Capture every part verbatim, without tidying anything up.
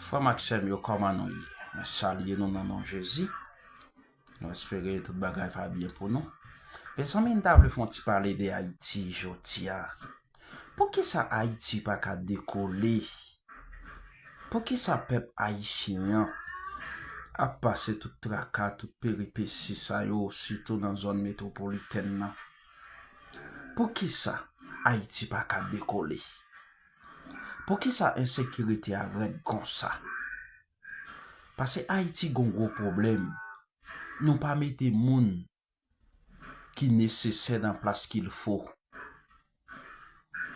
Frè m ak sè m yo, kòman nou ye? Mwen salye nou nan non Jezi. Nou espere tout bagay va byen pou nou. Mezanmi, m ta vle fè yon ti pale de Ayiti jodi a. Poukisa Ayiti pa ka dekole? Poukisa pèp ayisyen an ap pase tout traka, tout peripesi sa yo, sitou nan zòn metwopolitèn nan? Poukisa Ayiti pa ka dekole? Poukisa ensekirite a rèd konsa? Paske Ayiti gon gwo pwoblèm. Nou pa mete moun ki nesesè nan plas qu'il faut.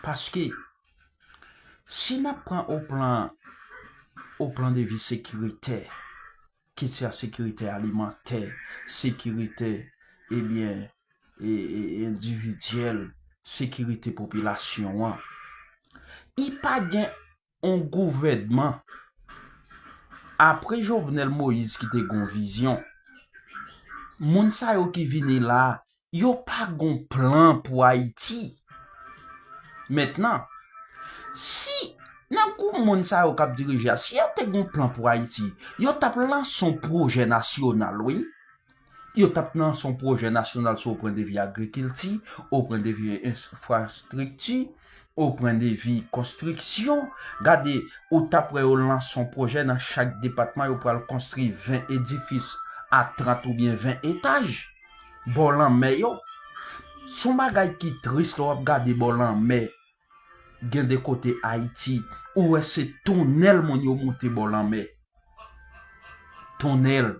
Paske si n ap pran o plan, o plan de vi sekiritè, kit se a sekirite alimantè, sekirite, ebyen, e, e, endividyèl, sekirite popilasyon an. I pa gen yon gouvènman. Apre Jovenel Moïse ki te gon vizyon, moun sa yo ki vini la, yo pa gon plan pou Ayiti. Mentnan, si nan gwoup moun sa yo k ap dirije a, si yo te gon plan pou Ayiti, yo t ap lanse yon pwojè nasyonal, wi. Yo t ap lanse yon pwojè nasyonal sou o pwen de vi agrikilti, o pwen de vi enfrastrikti, o pwen de vi konstriksyon. Gade, ou t ap wè yo lanse yon pwojè nan chak depatman, yo pral konstwi ven edifis a trant oubyen ven etaj bò lanmè yo. Se yon bagay ki tris lè w ap gade bò lanmè. Gen de kote Ayiti, ou wè se tonèl moun yo moute bò lanmè. Tonèl.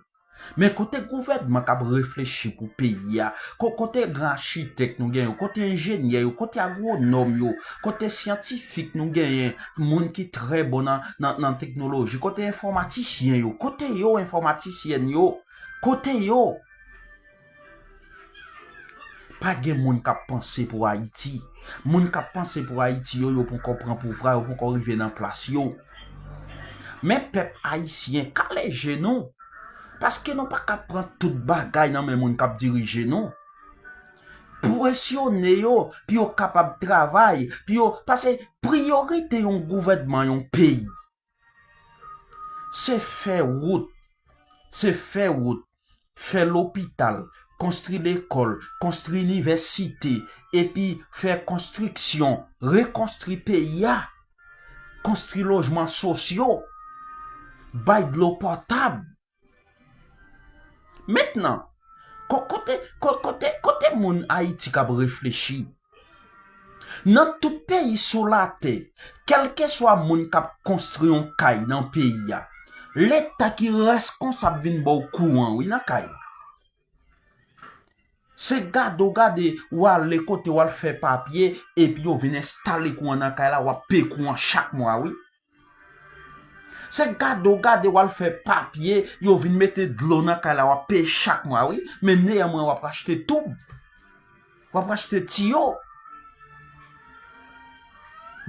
Men kote gouvènman k ap reflechi pou peyi a? Ko-, kote gran achitèk nou genyen yo? Kote enjenyè yo? Kote agwonòm yo? Kote syantifik nou genyen? Moun ki trè bon nan, nan, nan teknoloji? Kote enfòmatisyen yo? Kote yo, enfòmatisyèn yo? Kote yo? Pa gen moun k ap panse pou Ayiti. Moun k ap panse pou Ayiti yo, yo poko pran pouvwa, yo poko rive nan plas yo. Men pèp ayisyen, kale je nou. Paske nou pa ka pran tout bagay nan men moun k ap dirije nou. Presyone yo, pou yo kapab travay, pou yo, paske priyorite yon gouvènman, yon peyi, se fè wout, se fè wout, fè lopital, konstwi lekòl, konstwi inivèsite, epi fè konstriksyon, rekonstwi peyi a, konstwi lojman sosyo, bay dlo potab. Mentnan, ko-, kote, ko-, kote, kote moun Ayiti k ap reflechi? Nan tout peyi sou latè, kèlkeswa moun k ap konstwi yon kay nan peyi a, Leta ki reskonsab vin ba w kouran, wi, nan kay la. Se gade w gade, w ale kote w al fè papye, epi yo vin enstale kouran nan kay la, w ap peye kouran chak mwa, wi. Se gade w gade, w al fè papye, yo vin mete dlo nan kay la, w ap peye chak mwa, wi. Men neyè mwen, w ap achte toub. W ap achte tiyo.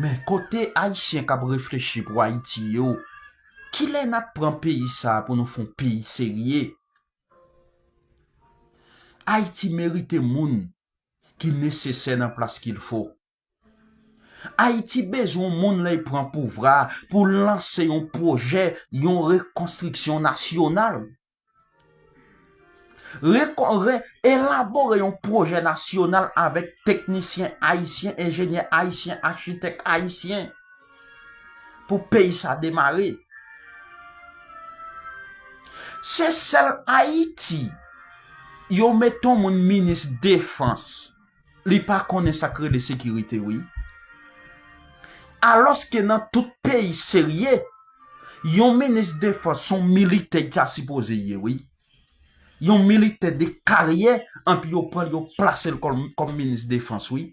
Men kote Ayisyen k ap reflechi pou Ayiti yo, kilè n ap pran peyi sa a pou nou fè yon peyi serye? Ayiti merite moun ki nesesè nan plas qu'il faut. Ayiti bezwen yon moun lè l pran pouvwa a pou lanse yon pwojè, yon rekonstriksyon nasyonal. Reko-, re-, elabore yon pwojè nasyonal avèk teknisyen ayisyen, enjenyè ayisyen, achitèk ayisyen pou peyi sa demare. Se sèl Ayiti yo mete yon moun minis defans, li pa konnen sa k rele sekirite, wi. Alòske nan tout peyi serye, yon minis defans se yon militè li ta sipoze ye, wi. Yon militè de karyè, anpi yo pran l, yo plase l kòm, kòm minis defans, wi.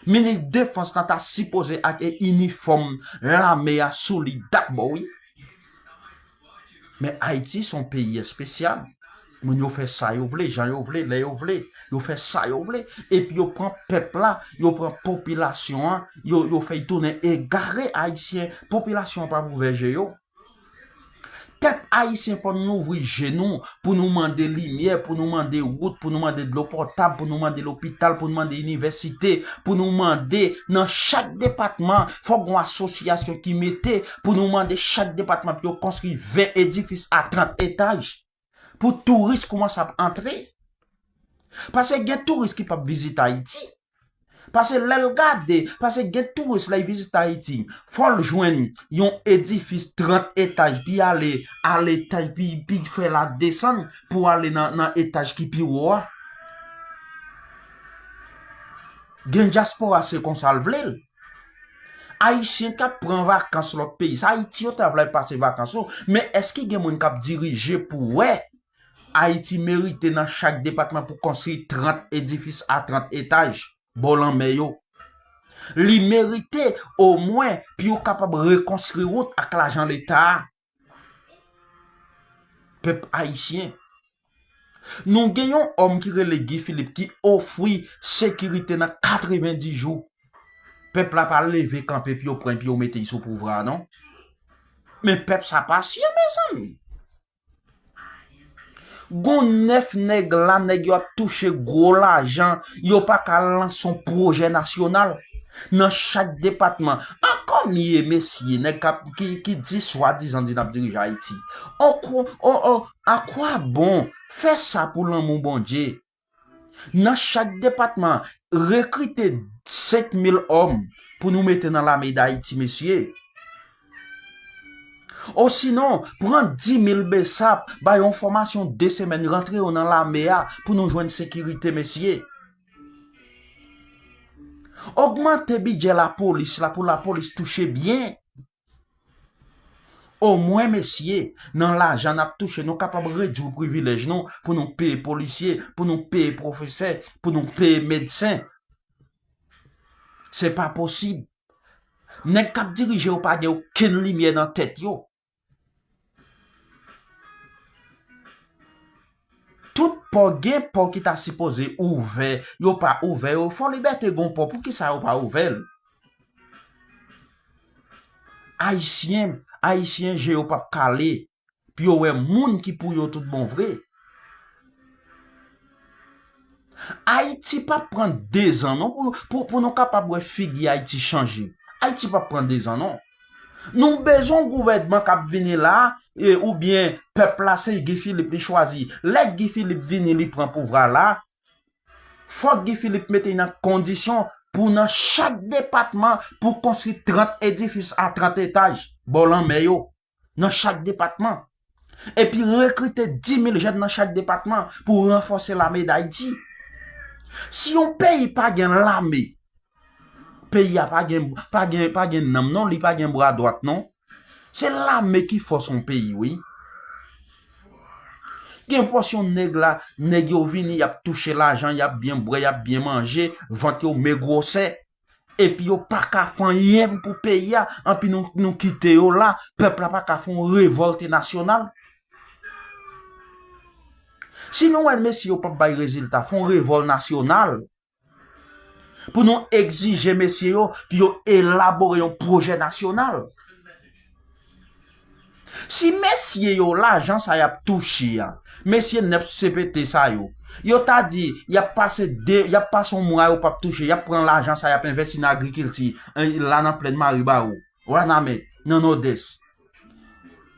Minis defans lan ta sipoze ak e inifòm lame a sou li dabò, wi. Men Ayiti se yon peyi espesyal. Moun yo fè sa yo vle, jan yo vle, lè yo vle. Yo fè sa yo vle. Epi yo pran pèp la, yo pran popilasyon an, yo, yo fè y tounen egare ayisyen. Popilasyon an p ap ouvè je yo. Pèp ayisyen, fò n louvri je nou pou nou mande limyè, pou nou mande wout, pou nou mande dlo potab, pou nou mande lopital, pou nou mande inivèsite, pou nou mande nan chak depatman, fòk gon asosyasyon ki mete pou nou mande chak depatman pou yo konstwi ven edifis a trant etaj. Pou touris koumanse ap antre. Paske gen touris ki p ap vizite Ayiti. Paske lè l gade, paske gen touris lè l vizite Ayiti, fò l jwenn yon edifis trant etaj, pi ale, ale etaj, pi, pi fè l ap desann pou ale nan, nan etaj ki pi wo a. Gen dyaspora, se konsa l vle l. Ayisyen k ap pran vakans lòt peyi, se Ayiti yo ta vle pase vakans yo, men èske gen moun k ap dirije pou wè Ayiti merite nan chak depatman pou konstwi trant edifis a trant etaj bò lanmè yo? Li merite omwen pou yo kapab rekonstwi wout ak lajan Leta a. Pèp ayisyen, nou gen yon òm ki rele Guy Philippe ki ofri sekirite nan katrevenndis jou. Pèp la pa leve kanpe pou yo pran, pou yo mete l sou pouvwa a, non. Men pèp sa pasyan, mezanmi. Gon nèf nèg la, nèg yo ap touche gwo lajan, yo pa ka lanse yon pwojè nasyonal nan chak depatman. An kòmye, mesye, nèg k ap, ki, ki di swadizan di n ap dirije Ayiti. On kwa, on, on, à quoi bon fè sa pou lanmou Bondye? Nan chak depatman, rekrite senk mil òm pou nou mete nan lame Dayiti, mesye. Osinon, pran dis mil besap, ba yo yon fòmasyon de semèn, rantre yo nan lame a pou nou jwenn sekirite, mesye. Ogmante bidjè lapolis la pou lapolis touche byen. Omwen, mesye, nan lajan n ap touche, nou kapab redui privilèj nou pou nou peye polisye, pou nou peye pwofesè, pou nou peye medsen. Se pa posib. Nèg k ap dirije yo pa gen okenn limyè nan tèt yo. Tout pò, gen pò ki ta sipoze ouvè, yo pa ouvè yo. Fò Libète gon pò, poukisa yo pa ouvè l? Ayisyen, Ayisyen, je yo p ap kale pou yo wè moun ki pou yo tout bon vre. Ayiti p ap pran dezan non pou, pou, pou nou kapab wè figi Ayiti chanje. Ayiti p ap pran dezan non. Nou bezwen yon gouvènman k ap vini la, e, oubyen pèp la se Guy Philippe li chwazi. Lè Guy Philippe vini, li pran pouvwa la, fòk Guy Philippe mete nan kondisyon pou nan chak depatman pou konstwi trant edifis a trant etaj bò lanmè yo, nan chak depatman. Epi rekrite dis mil jèn nan chak depatman pou ranfòse lame Dayiti. Si yon peyi pa gen lame, peyi a pa gen, pa gen, pa gen nanm non, li pa gen bra dwat non. Se lame ki fòs yon peyi, wi. Gen pòsyon nèg la, nèg yo vini, y ap touche lajan, y ap byen bwè, y ap byen manje, vant yo men gwosè. Epi yo pa ka fè anyen pou peyi a, anpi nou, nou kite yo la, pèp la pa ka fè yon revòlt nasyonal. Si nou wè mesye yo p ap bay rezilta, fè yon revòlt nasyonal. Pou nou egzije mesye yo, pou yo elabore yon pwojè nasyonal. Si mesye yo, lajan sa y ap touche a, mesye nèf C P T sa yo, yo ta di, y ap pase de, y ap pase yon mwa yo p ap touche, y ap pran lajan sa y ap envèsti nan agrikilti, en, la nan plèn Maribawou, Wanament, nan Nòdès.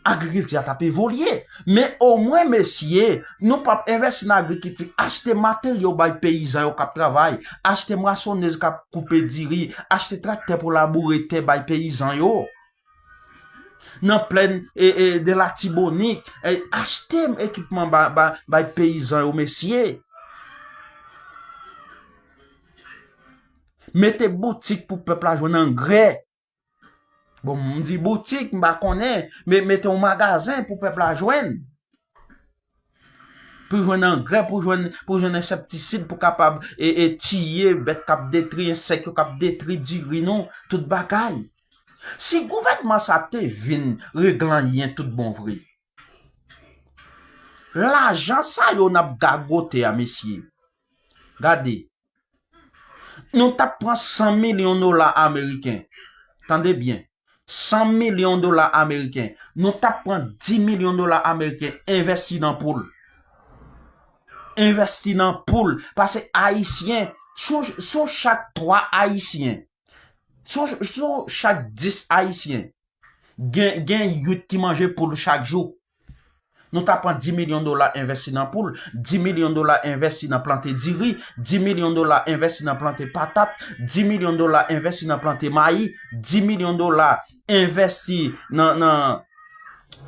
Agrikilti a t ap evolye. Men omwen, mesye, nou p ap envèsti nan agrikilti, achte materyo bay peyizan yo k ap travay, achte mwasonèz k ap koupe diri, achte traktè pou laboure tè bay peyizan yo. Nan plèn, e, e, de Latibonit, e, achte ekipman ba, ba, bay peyizan yo, mesye. Mete boutik pou pèp la jwenn angrè. Bon, m di boutik, m pa konnen, men mete yon magazen pou pèp la jwenn. Pou jwenn angrè, pou jwenn, pou jwenn ensektisid, pou kapab, e, e, tiye bèt k ap detri, ensèk yo k ap detri diri nou, tout bagay. Si gouvènman sa te vin regle anyen tout bon vre, lajan sa yo n ap gagote a, mesye, gade, nou t ap pran san milyon dola ameriken. Tande byen. san milyon dola ameriken. Nou t ap pran dis milyon dola ameriken, envèsti nan poul. Envèsti nan poul. Paske Ayisyen, sou, sou chak twa Ayisyen, sou, sou chak dis Ayisyen, gen, gen uit ki manje poul chak jou. Nou ta pran dis milyon dola envèsti nan poul, dis milyon dola envèsti nan plante diri, dis milyon dola envèsti nan plante patat, dis milyon dola envèsti nan plante mayi, dis milyon dola envèsti nan, nan,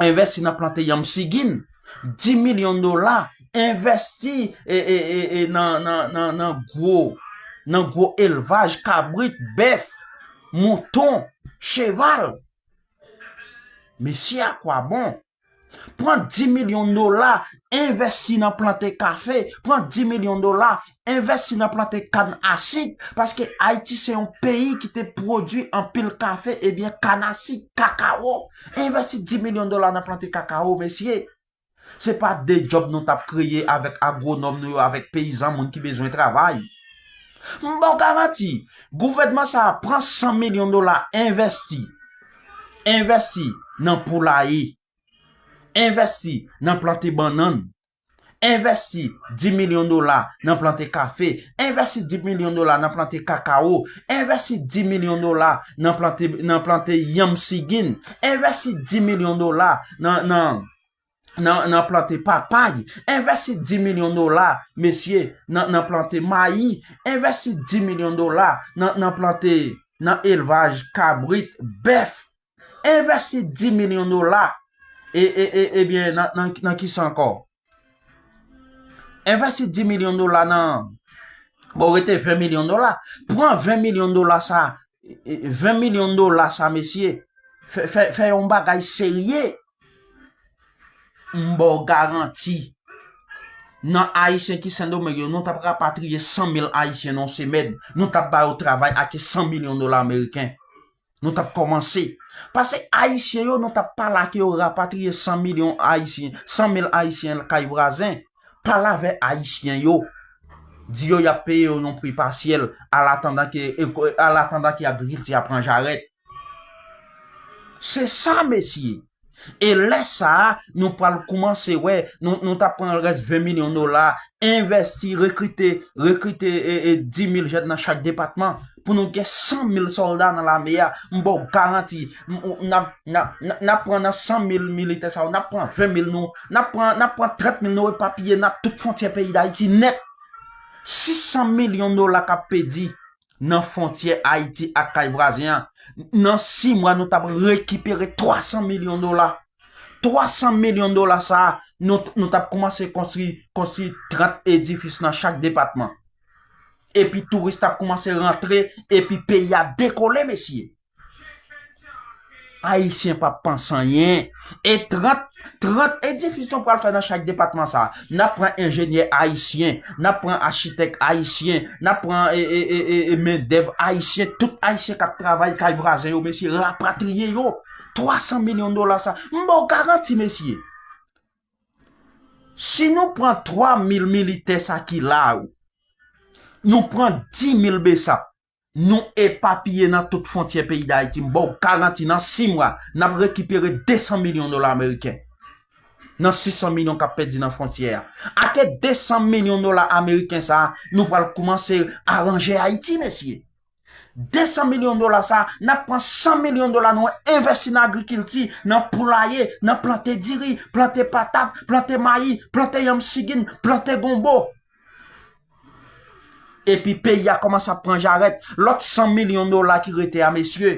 envèsti nan plante yanm sigin, dis milyon dola envèsti e, e, e, e, nan, nan, nan, nan gwo, nan gwo elvaj kabrit, bèf, mouton, cheval. Mesye, a kwa bon? Pran dis milyon dola, envèsti nan plante kafe, pran dis milyon dola, envèsti nan plante kann a sik, paske Ayiti se yon peyi ki te pwodui anpil kafe, ebyen, kann a sik, kakawo. Envèsti dis milyon dola nan plante kakawo, mesye. Se pa de djòb nou t ap kreye avèk agwonòm nou yo, avèk peyizan, moun ki bezwen travay. M ba w garanti, gouvènman sa a pran san milyon dola, envèsti. Envèsti nan poulaye. Envèsti nan plante bannann. Envèsti dis milyon dola nan plante kafe. Envèsti dis milyon dola nan plante kakawo. Envèsti dis milyon dola nan plante, nan plante yanm sigin. Envèsti dis milyon dola nan, nan, nan, nan plante papay. Envèsti dis milyon dola, mesye, nan, nan plante mayi. Envèsti dis milyon dola nan, nan plante, nan elvaj kabrit, bèf. Envèsti dis milyon dola. E, e, e, ebyen, nan, nan, nan kisa ankò? Envèsti dis milyon dola nan, bon, rete ven milyon dola. Pran ven milyon dola sa, e, e, ven milyon dola sa, mesye. Fè, fè, fè yon bagay serye. M ba w garanti. Nan Ayisyen ki Sendomeng yo, nou t ap rapatriye san mil Ayisyen nan yon semèn. Nou t ap ba yo travay ak san milyon dola ameriken. Nou t ap kòmanse. Paske Ayisyen yo, nou t ap pale ak yo rapatriye san milyon Ayisyen, san mil Ayisyen kay vwazen. Pale avè Ayisyen yo. Di yo y ap peye yo yon pri pasyèl, alatandan ke, alatandan ke agrikilti a pran jarèt. Se sa, mesye. E lè sa a, nou pral koumanse wè, nou, nou t ap pran rès ven milyon dola, envèsti, rekrite, rekrite, e, e, dis mil jèn nan chak depatman, pou nou gen san mil sòlda nan lame a. M ba w garanti, m, m, n ap, n ap, n ap, n ap pran nan san mil militè sa yo, n ap pran ven mil nou, n ap pran, n ap pran trant mil nou epapiye nan tout fwontyè peyi Dayiti nèt. Sis san milyon dola k ap pèdi nan fwontyè Ayiti ak kay vwazen an. Nan sis mwa, nou t ap rekipere twa san milyon dola. Twa san milyon dola sa a, nou, nou t ap kòmanse konstwi, konstwi trant edifis nan chak depatman. Epi touris t ap kòmanse rantre, epi peyi a dekole, mesye. Ayisyen p ap panse anyen. E trant, trant edifis nou pral fè nan chak depatman sa a. N ap pran enjenyè ayisyen, n ap pran achitèk ayisyen, n ap pran, e, e, e, e, e, mendèv ayisyen, tout Ayisyen k ap travay kay vwazen yo, mesye, rapatriye yo. Twa san milyon dola sa. M ba w garanti, mesye. Si nou pran twa mil militè sa ki la yo, nou pran dis mil besap, nou epapiye nan tout fwontyè peyi Dayiti, m ba w garanti nan sis mwa, n ap rekipere de san milyon dola ameriken. Nan sis san milyon k ap pèdi nan fwontyè a. Ake de san milyon dola ameriken sa a, nou pral kòmanse aranje Ayiti, mesye. De san milyon dola sa a, n ap pran san milyon dola nou envèsti nan agrikilti, nan poulaye, nan plante diri, plante patat, plante mayi, plante yanm sigin, plante gonbo. Epi peyi a kòmanse ap pran jarèt. Lòt san milyon dola ki rete a, mesye,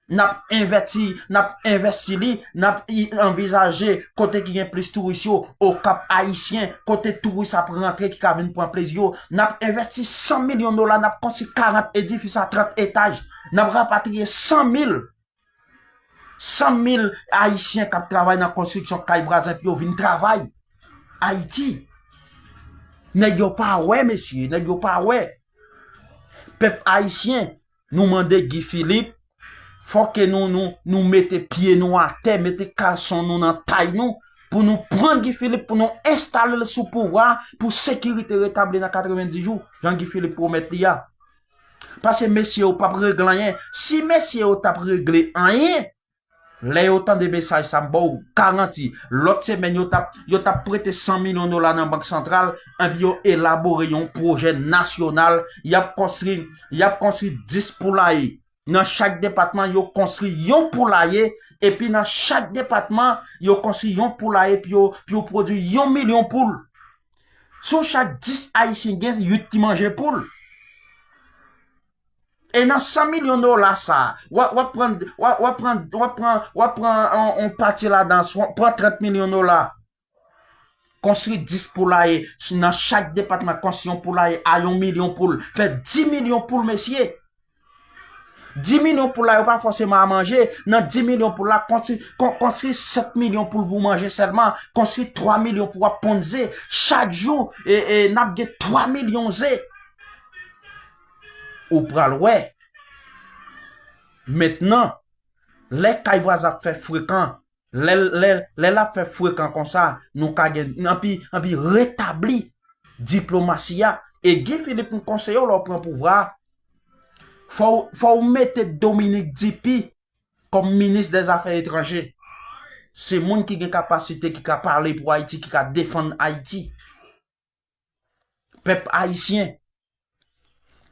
n ap envèti, n ap envèsti li, n ap i-, anvizaje kote ki gen plis touris yo, Okap Ayisyen, kote touris ap rantre ki ka vin pran plezi yo. N ap envèsti san milyon dola, n ap konstwi karant edifis a trant etaj. N ap rapatriye san mil, san mil Ayisyen k ap travay nan konstriksyon kay vwazen pou yo vin travay Ayiti. Nèg yo pa wè, mesye, nèg yo pa wè. Pèp ayisyen, nou mande Guy Philippe, fò ke nou, nou, nou mete pye nou atè, mete kalson nou nan tay nou, pou nou pran Guy Philippe, pou nou enstale l sou pouvwa, pou sekirite retabli nan katrevenndis jou, jan Guy Philippe pwomèt li a. Paske mesye yo p ap regle anyen. Si mesye yo t ap regle anyen, Lè yo tande mesaj sa, m ba w garanti, lòt semèn yo t ap, yo t ap prete san milyon dola nan Bank Santral, epi yo elabore yon pwojè nasyonal, y ap konstwi, y ap konstwi dis poulaye. Nan chak depatman, yo konstwi yon poulaye, epi nan chak depatman, yo konstwi yon poulaye, epi yo, epi yo pwodui yon milyon poul. Sou chak dis Ayisyen, gen uit ki manje poul. E nan san milyon dola sa, w ap, w ap pran, w ap, w ap pran, w ap pran, w ap pran on, on pati ladan, swa, pran trant milyon dola. Konstwi dis poulaye, nan chak depatman, konstwi yon poulaye a yon milyon poul. Fè dis milyon poul, mesye. Dis milyon poul la, yo pa fòseman a manje. Nan dis milyon poul la, konstwi, kon-, konstwi sèt milyon poul pou manje sèlman. Konstwi twa milyon pou w ap ponn ze. Chak jou, e, e, n ap gen twa milyon ze. Ou pral wè. Mentnan, lè kay vwazen ap fè frekan, lè, lè, lè l ap fè frekan konsa, nou ka gen, anpi, anpi retabli diplomasi a. E Guy Philippe, m konseye w, lè w pran pouvwa a, fò w, fò w mete Dominique Duppy kòm minis dèzafè etranje. Se moun ki gen kapasite, ki ka pale pou Ayiti, ki ka defann Ayiti. Pèp ayisyen,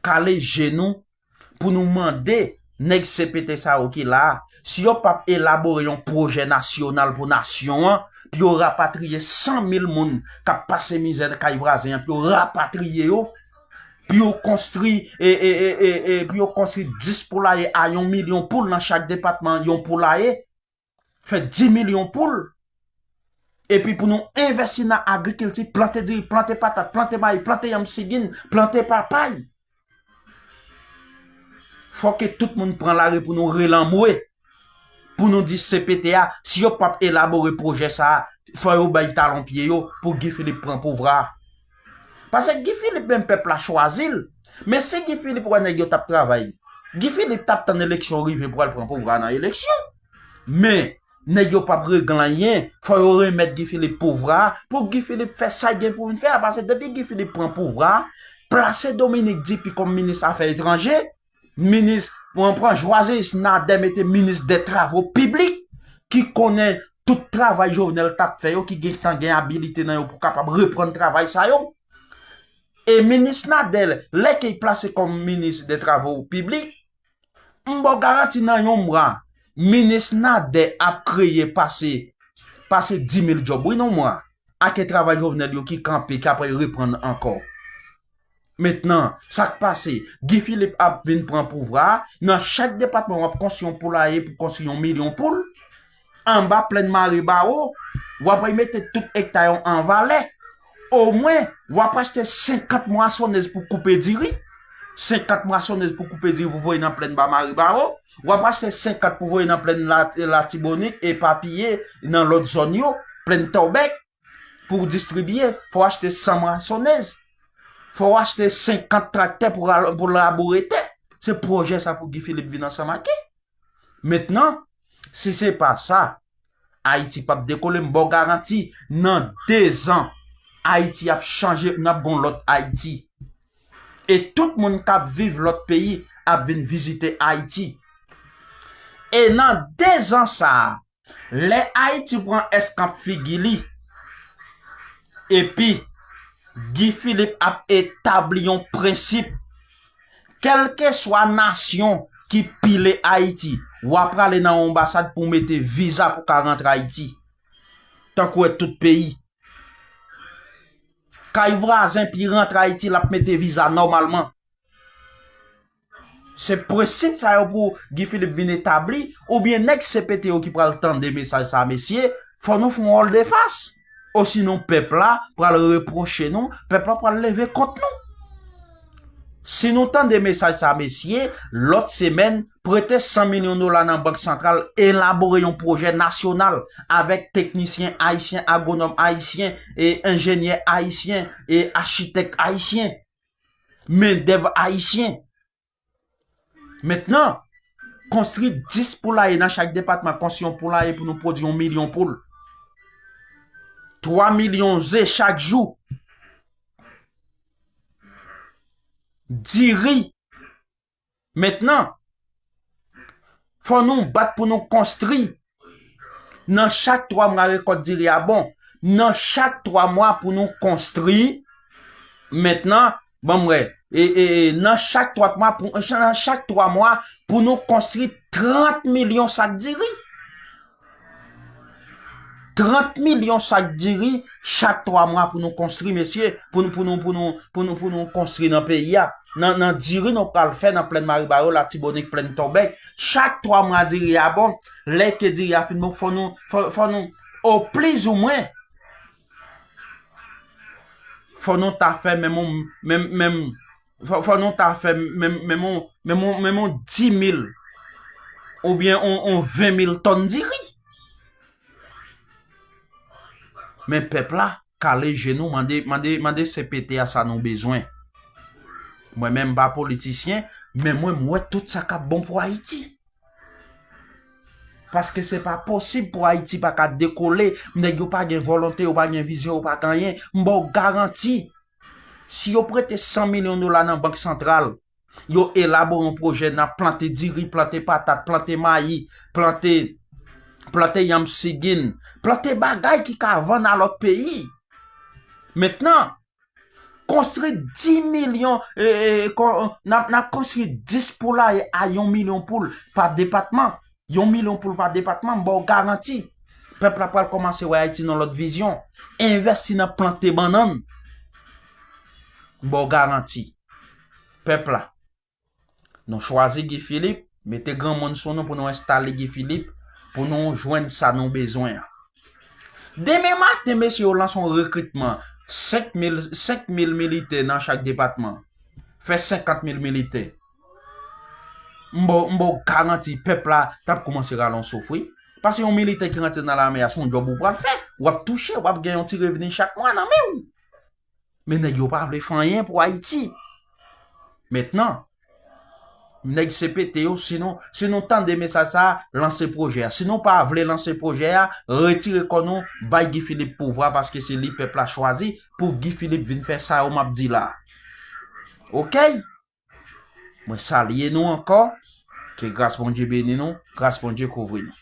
kale je nou pou nou mande nèg C P T sa yo ki la a, si yo p ap elabore yon pwojè nasyonal pou nasyon an, pou yo rapatriye san mil moun k ap pase mizè nan kay vwazen an, pou yo rapatriye yo, pou yo konstwi, e, e, e, e, e, pou yo konstwi dis poulaye a yon milyon poul nan chak depatman, yon poulaye, fè dis milyon poul. Epi pou nou envèsti nan agrikilti, plante diri, plante patat, plante mayi, plante yanm sigin, plante papay. Fò ke tout moun pran lari pou nou rele anmwe. Pou nou di C P T a, si yo p ap elabore pwojè sa a, fò yo bay talon pye yo pou Guy Philippe pran pouvwa a. Paske Guy Philippe menm pèp la chwazi l. Men si Guy Philippe wè nèg yo t ap travay, Guy Philippe t ap tann eleksyon rive pou al pran pouvwa a nan eleksyon. Men, nèg yo p ap regle anyen, fò yo remèt Guy Philippe pouvwa a, pou Guy Philippe fè sa l gen pou vin fè a, paske depi Guy Philippe pran pouvwa a, plase Dominique Duppy kòm minis afè etranje, minis, pou an pran Joiséus Nader mete minis dè travo piblik, ki konnen tout travay Jovenel t ap fè yo, ki gentan gen abilite nan yo pou kapab reprann travay sa yo. E minis Nader, lè ke l plase kòm minis dè travo piblik, m ba w garanti nan yon mwa, minis Nader ap kreye pase, pase dis mil djòb, wi, nan yon mwa. Ake travay Jovenel yo ki kanpe, ki ap reprann ankò. Mentnan, sa k pase? Guy Philippe ap vin pran pouvwa a. Nan chak depatman, w ap konstwi yon poulaye pou konstwi yon milyon poul. Anba plèn Maribawo, w ap mete tout ekta yo an valè. Omwen, w ap achte senkant mwasonèz pou koupe diri. Senkant mwasonèz pou koupe diri pou voye nan plèn ba Maribawo. W ap achte senkant pou voye nan plèn La-, Latibonit, epapiye nan lòt zòn yo, plèn Tòbèk, pou distribye. Fò w achte san mwasonèz. Fò w achte senkant traktè pou ral-, pou laboure tè. Se pwojè sa pou Guy Philippe vin ansanm ak li. Mentnan, si se pa sa, Ayiti p ap dekole, m ba w garanti, nan dezan, Ayiti ap chanje, n ap gon lòt Ayiti. E tout moun k ap viv lòt peyi ap vin vizite Ayiti. E nan dezan sa a, lè Ayiti pran èskanp figi li, epi Guy Philippe ap etabli yon prensip, kèlkeswa nasyon ki pile Ayiti, w a prale nan yon anbasad pou w mete viza pou w ka rantre Ayiti. Tankou wè tout peyi. Kay vwazen pi rantre Ayiti, l ap mete viza nòmalman. Se prensip sa yo pou Guy Philippe vin etabli, oubyen nèg C P T yo ki pral tande mesaj sa, mesye, fò nou fè yon volte fas. Osinon, pèp la pral repwoche nou, pèp la pral leve kont nou. Si nou tande mesaj sa, mesye, lòt semèn, prete san milyon dola nan Bank Santral, elabore yon pwojè nasyonal avèk teknisyen ayisyen, agwonòm ayisyen, e enjenyè ayisyen, e achitèk ayisyen, mendèv ayisyen. Mentnan, konstwi dis poulaye nan chak depatman, konstwi yon poulaye pou nou pwodui yon milyon poul. Twa milyon ze chak jou. Diri. Mentnan, fò nou bat pou nou konstwi Nan chak twa mwa, rekòt diri a bon. Nan chak twa mwa pou nou konstri, mentnan, ban m wè, e, e, e, nan chak twa mwa, pou, nan chak twa mwa, pou nou konstri trant milyon sak diri. Trant milyon sak diri chak twa mwa pou nou konstri, mesye, pou nou, pou nou, pou nou, pou nou, pou nou konstri nan peyi a. Nan, nan diri nou pral fè nan plèn Maribayo, Latibonit, plèn Tòbèk. Chak twa mwa diri a bon. Lè ke diri a fin bon, fò nou, fò, fò nou, o plizoumwen, fò nou ta fè menm, menm, menm, fò, fò nou ta fè menm, menm, menm, menm, menm dis mil oubyen on, on ven mil tòn diri. Men pèp la, kale je nou, mande, mande, mande C P T a sa nou bezwen. Mwen menm, m pa politisyen, men mwen, m wè tout sa k ap bon pou Ayiti. Paske se pa posib pou Ayiti pa ka dekole, nèg yo pa gen volonte, yo pa gen vizyon, yo pa gen anyen. M ba w garanti, si yo prete san milyon dola nan Bank Santral, yo elabore yon pwojè, n ap plante diri, plante patat, plante mayi, plante, plante yanm sigin, plante bagay ki ka vann a lòt peyi. Mentnan, konstri dis milyon, e, e, kon, n ap, n ap konstri dis poulaye a yon milyon poul pa depatman. Yon milyon poul pa depatman, m ba w garanti. Pèp la pral kòmanse wè Ayiti nan lòt vizyon. Envèsti nan plante bannann. M ba w garanti. Pèp la. Nou chwazi Guy Philippe, mete granmoun sou nou pou nou enstale Guy Philippe, pou nou jwenn sa nou bezwen an. Demen maten, mesye, yo lanse yon rekritman, senk mil, senk mil militè nan chak depatman. Fè senkant mil militè. M ba w, m ba w garanti, pèp la t ap kòmanse rale yon souf, wi. Paske yon militè ki rantre nan lame a, se yon djòb ou pral fè. W ap touche, w ap gen yon ti revni chak mwa nan men w. Men nèg yo pa vle fè anyen pou Ayiti. Mentnan, nèg C P T yo, si nou, si nou tande mesaj sa a, lanse pwojè a. Si nou pa vle lanse pwojè a, retire kò nou, bay Guy Philippe pouvwa, paske se li pèp la chwazi pou Guy Philippe vin fè sa yo m ap di la. Oke? Mwen salye nou ankò. Ke gras Bondye beni nou, gras Bondye kouvri nou.